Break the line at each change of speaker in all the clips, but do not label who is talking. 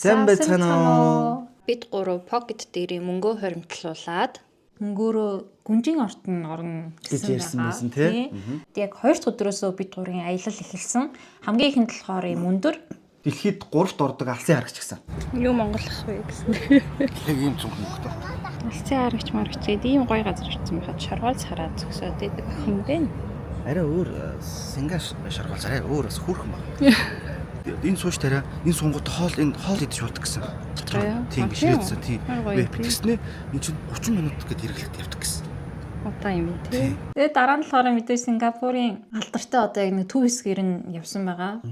Сайн байцгаана уу?
Бид гурав pocket дээрээ мөнгөө хоримтлуулад
Мөнгөөрөө гүнжийн орт нь орно
Гэж
гэсэн
ярьсан
байгаа.
байсан, тий?
Яг хоёр дахь өдрөөсөө бид гурийн аялал эхэлсэн. Хамгийн ихэнд болохоор ийм өндөр.
Дэлхийд гуравт ордог алсын харагч гэсэн.
юу монголох вэ гэсэн.
Яг ийм цүнх мөнгөтэй.
Алсын харагч марагч гэдэг ийм гоё газар очсон байхад шоргоол сараад зөксөөд идэг охин бэ.
Арай өөр Сингаш шаргуул арай өөр бас хөөрхөн байна. Энэ сууш тарай энэ сунгууд хоол энэ хоол идэж болдог гэсэн.
Дотроо юу?
Тийм
А,
гэж
тийм үү?
ширээдсэн тийм.
Амар гоё
Веб тэгснэ энэ чинь 30 минут гээд хэрэглэлт явдаг гэсэн.
Удаан юм тий.
Тэгээд дараа нь болохоор мэдээж Сингапурын алдартай одоо яг нэг төв хэсгээр нь явсан байгаа.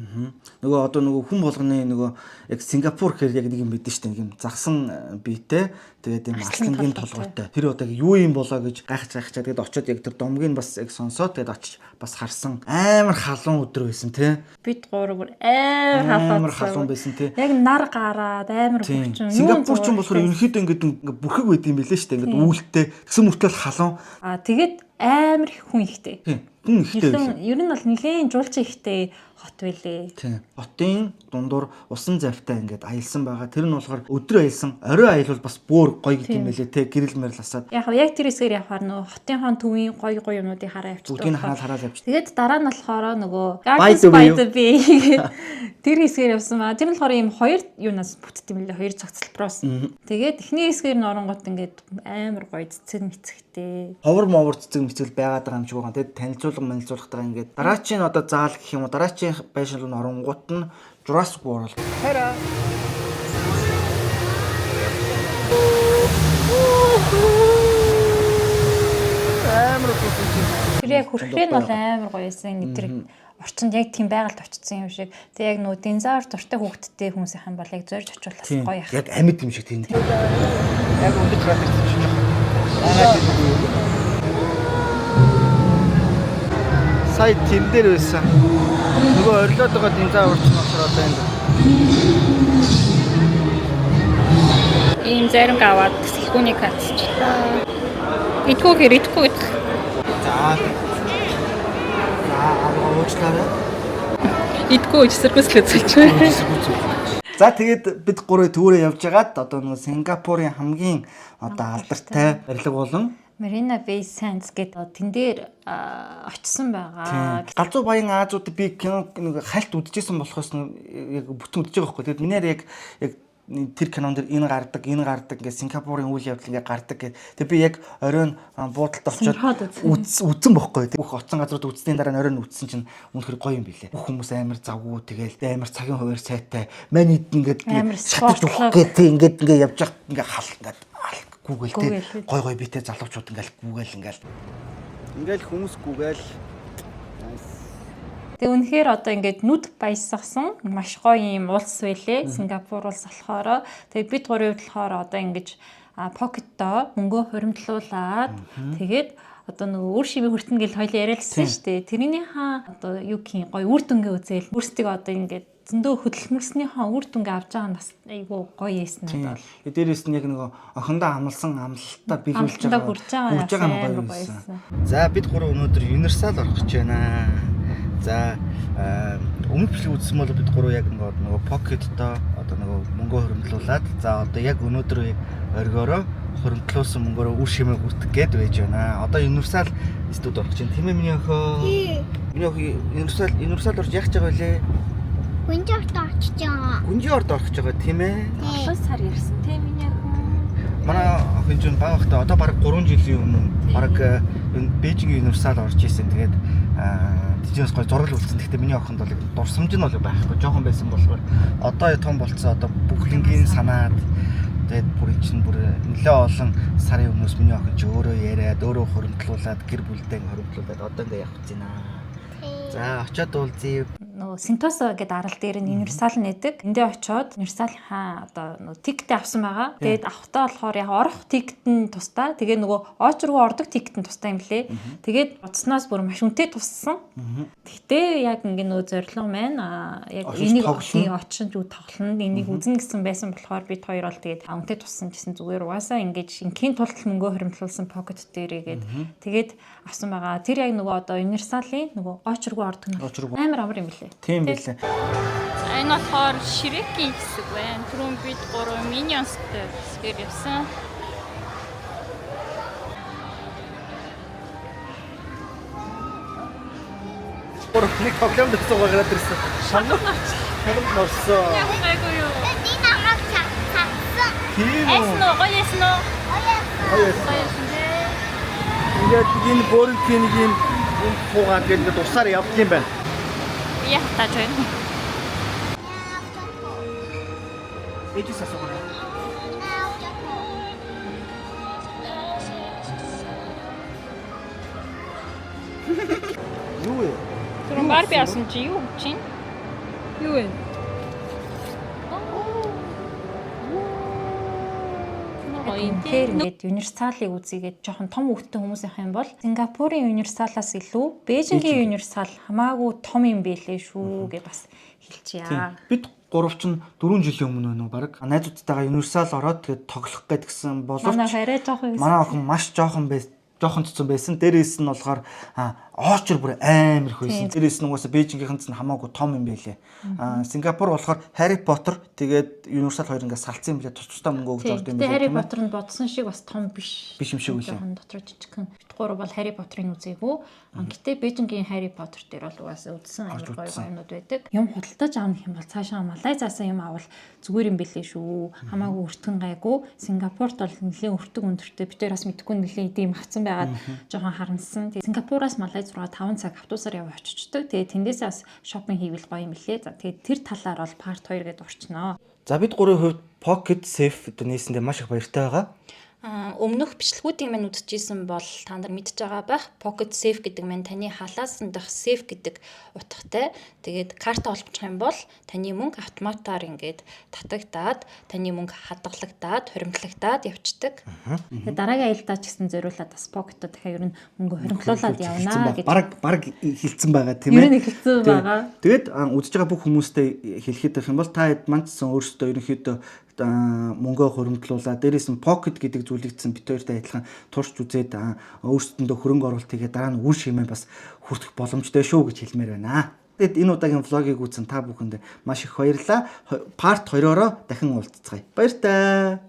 Нөгөө одоо нөгөө хүн болгоны нөгөө яг Сингапур гэхээр яг нэг юм мэдэн штэ нэг юм загсан биетэй тэгээд юм
Арслан
арслангийн
толгойтой.
толгойтой. Тэр одоо яг юу юм болоо гэж гайхаж гайхачаа тэгээд очиод яг тэр домгийг бас яг сонсоод тэгээд очиж бас харсан амар халуун өдөр байсан тий.
Бид гурав бүр амар
Амар халуун
халуун.
байсан тий.
Яг нар гараад амар
Тийм.
бөхчин.
Сингапур ч юм болохоор ерөнхийдөө ингээд ингээд бүрхэг байд юм билээ штэ ингээд үүлтэй тэгсэн мөртлөө халуун.
Аа тэгээд амар их хүн ихтэй.
Тийм. Хүн ихтэй байлаа.
Нэлэн ер нь бол нэлээд жуулчин ихтэй хот байлээ.
Тийм. Хотын дундуур усан завтай ингээд аялсан байгаа. Тэр нь болохоор өдөр аялсан, орой аялвал бас бүр гоё гэдэг юм байлээ те. Гэрэл мэрэл асаад
Яг яг тэр хэсгээр явахаар нөгөө хотынхон төвийн гоё гоё юмнуудыг хараа явчихдаг.
бүгдийг нь хараал хараал явчих.
Тэгээд дараа нь болохоор нөгөө
By
Gardens
the
by
way.
the Bay гэдэг тэр хэсгээр явсан маа. Тэр нь болохоор ийм хоёр юунаас бүтд юм лээ, хоёр цогцлбороос. Тэгээд эхний хэсгээр нь оронгот ингээд амар гоё цэцэг мэцэгтэй.
Ховор мовор цэцэг мэцэл байгаад байгаа юм шиг байгаа. Тэгэд танилцуулга манилцуулгатайгаа ингээд дараачийн одоо заал гэх юм уу дараачийн байшин руу оронгууд нь Jurassic World. Хайраа. Амар үгүй.
Тэр яг хөрхрээ нь бол амар гоё байсан. Тэр орчинд яг тийм байгальд очсон юм шиг. Тэг яг нөгөө динозавр дуртай хүүхдтэй хүмүүс их юм бол яг зорж очивол бас гоё ах.
Яг амьд юм шиг тийм. Яг өндөр трафик чинь жоох. Сая тэн дээр байсан. Нөгөө орилоод байгаа динозавр ч болохоор одоо энд.
Ийм зарим аваад сэхүүнийг хатчихлаа. Идэхгүй гэр идэхгүй гэдэг.
За. За, аваа уучлаарай.
Идэхгүй эсэргүүцлээ зэлж байна.
За тэгээд бид гурав түүрээ явж байгаад одоо нөгөө Сингапурын хамгийн одоо алдартай барилга болон
Marina Bay Sands гэдэг тэн дээр очсон байгаа.
Галзуу баян Азууд би кино нэг хальт үдчихсэн болохоос яг бүтэн үдчихэж байгаа байхгүй. Тэгээд минээр яг яг тэр кинон дэр энэ гардаг, энэ гардаг ингээд Сингапурын үйл явдал ингээд гардаг гэд. Тэгээд би яг оройн буудалд очиод
Сонирхоод үзсэн.
үзсэн бохгүй. Бүх оцсон газрууд үзсний дараа нь оройн үзсэн чинь үнэхээр гоё юм билээ. Бүх хүмүүс амар завгүй тэгэл амар цагийн хуваар сайтай. Мань эд ингээд
Амар
шатаж
спортлог.
өгөх гээд тэг ингээд ингээд явж хат ингээд хал ингээд ал гүгэл тэг
Гүгээл.
гой гой битэй залуучууд ингээд гүгэл ингээд ингээд хүмүүс гүгэл.
Тэгээ үнэхээр одоо ингээд нүд баясгасан маш гоё юм улс байлээ. Сингапур улс болохоор тэгээ бид гурийн хувьд болохоор одоо ингэж покетдоо мөнгөө хуримтлуулад тэгээд одоо нөгөө үр шимийг хүртэнэ гэж хоёлаа яриалсан шүү дээ. Тэрнийхээ одоо юу гэх юм гоё үр дүнгээ үзээл өөрсдөө одоо ингээд зөндөө хөдөлмөрснийхөө үр дүнгээ авч байгаа нь бас айгүй гоё яасан надад бол.
Тэгээ дээрээс нь яг нөгөө охиндоо амлсан амлалтаа биелүүлж
Амлалтандаа
байгаа
хүрж байгаа
хүрж байгаа нь
амар
гоё
гоё
байсан.
байсан.
За бид гурав өнөөдөр Universal орох гэж байна. За өмнөх бичлэг үзсэн бол бид гурав яг нөгөө pocket-доо одоо нөгөө мөнгөө хөрөмтлүүлээд за одоо яг өнөөдөр оргиороо хөрөмтлүүлсэн мөнгөөрөө үр шимээ хүртэх гээд байж байна. Одоо Universal студ орох гэж байна. Тийм ээ миний охин. Миний охин Universal орж яах гэж байгаа вэ?
Гүнжирт очиж байгаа.
Гүнжи орд орох гэж байгаа тийм ээ.
7 сар ярьсан тийм миний охин.
Манай охин чинь бага байхдаа одоо бараг 3 жилийн өмнө бараг энэ Бээжингийн Universal орж исэн. Тэгээд тийчээс гой зураг үлдсэн. Гэхдээ миний охинд бол дурсамж нь бол байхгүй. Жохон байсан болохоор одоо том болцсон одоо бүхлэнгийн санаад тэгээд бүр эн чинь бүр нэлээ олон сарын өмнөөс миний охин чи өөрөө яриад, өөрөө хоримтлуулад, гэр бүлдээ хоримтлуулад одоо ингээ явах гэж байна. За очиод уулзъя.
Нөгөө Синтосо гэдэг арал дээр нь Universal нэдэг. Эндээ очиод Universal-ийнхаа одоо нөгөө тикетээ авсан байгаа. Тэгээд авахтаа болохоор яг орох тикет нь тусдаа. Тэгээ нөгөө ооч руу ордог тикет нь тусдаа юм лээ. Тэгээд утаснаас бүр маш үнэтэй туссан. Тэгтээ яг ингээ нөгөө зорилго маань яг
Очиж
энийг
тоглоно.
очиж үү тоглоно. Энийг үзнэ гэсэн байсан болохоор бид хоёр бол тэгээд үнэтэй туссан гэсэн зүгээр угаасаа ингэж ингийн тулд мөнгөө хоримтлуулсан pocket дээрээгээд тэгээд авсан байгаа. Тэр яг нөгөө одоо Universal-ийн нөгөө ооч руу ордог нь
Ооч руу.
амар амар юм лээ.
Тийм билээ.
Энэ болохоор Shrek-ийн хэсэг байна. Түрүүн бид гурав Minions-тэй хэсгээр явсан.
Гурав нэг тоглоом дэвсэн гараад ирсэн. Шагнал орсон.
Яг гайгүй юу?
Би намайг цацсан.
Тийм
Эсэн
үү?
үү? Гоё эсэн үү?
Гоё.
Гоё эсэн дээ.
Ингээд энэ Burger King-ийн юм суугаад гээд ингээд усаар явдаг юм байна.
Би хатаж байна.
Ээжээс асуугаа. Юу вэ?
Түрүүн Барби авсан чи юу гэж чинь?
Юу вэ?
Тэгэхээр ингээд Universal-ыг үзийгээд жоохон том хүүхдтэй хүмүүс явах юм бол Сингапурын Universal-аас илүү Бээжингийн Universal хамаагүй том юм бэлээ шүү гэж бас хэлчихье.
Бид гурав чинь 4 жилийн өмнө нөө баг найзуудтайгаа Universal ороод тэгээд тоглох гээд гисэн боловч
Манай арай жоохон байсан.
манай охин маш жоохон байсан жоохон цэцэн байсан. Дээрээс нь болохоор оочор бүр амар их байсан. Дээрээс нь угаасаа Бээжингийнхэн ч хамаагүй том юм байлээ. Сингапур болохоор Harry Potter тэгээд Universal хоёр ингээд салцсан юм билээ. Тус тусдаа мөнгө өгж орд юм
Гэтэ
билээ.
Harry
тийм ээ.
Potter нь бодсон шиг бас том биш.
Биш юм шиг үлээ.
Жоохон дотор жижигхэн. Бид гурав бол Harry Potter-ыг үзээгүй. Гэтэ Бээжингийн Harry Potter дээр бол угаасаа үзсэн амар
Орж
гоё
үзсэн.
гоё юмнууд байдаг. Юм худалдаж авах юм бол цаашаа Малайзаас юм авал зүгээр юм бэлээ шүү. Хамаагүй өртгөн гайгүй. Сингапурт бол нэлээд өртөг өндөртэй. Бид тэр бас мэдгүй нэлээд идэм юм авцсан байгаад жоохон харамссан. Тэгээ Сингапураас Малайз руу 5 цаг автобусаар яваа очичдөг. Тэгээ тэндээсээ бас шопинг хийвэл гоё юм билээ. За тэгээ тэр талаар бол part 2 гэдээ орчноо.
За бид гурвын хувьд Pocket Safe одоо нээсэндээ маш их баяртай байгаа.
Өмнөх бичлэгүүдийг мань үзчихсэн бол та нар мэдж байгаа байх. Pocket Safe гэдэг мань таны халаасан дах safe гэдэг утгатай. Тэгээд карта олбчих юм бол таны мөнгө автоматар ингээд татагдаад, таны мөнгө хадгалагдаад, хуримтлагдаад явцдаг. Тэгээд дараагийн аялдаа ч гэсэн зориулаад бас Pocket-о дахиад ер нь мөнгө хуримтлуулад явна гэж.
Бараг хилцэн байгаа тийм ээ.
Ер нь хэлсэн
Тийм.
байгаа.
Тэгээд үзэж байгаа бүх хүмүүстээ хэлэхэд байх юм бол та хэд маань ч гэсэн өөрсдөө ерөнхийдөө мөнгөө хуримтлуулаад дээрээс нь pocket гэдэг зүйлийг чинь бит хоёртой адилхан турш үзээд өөрсдөндөө хөрөнгө оруулалт хийгээд дараа нь үр шимээ бас хүртэх боломжтой шүү гэж хэлмээр байна. Тэгээд энэ удаагийн влогийг үзсэн та бүхэнд маш их баярлалаа. Part 2-оороо дахин уулзцгаая. Баяртай.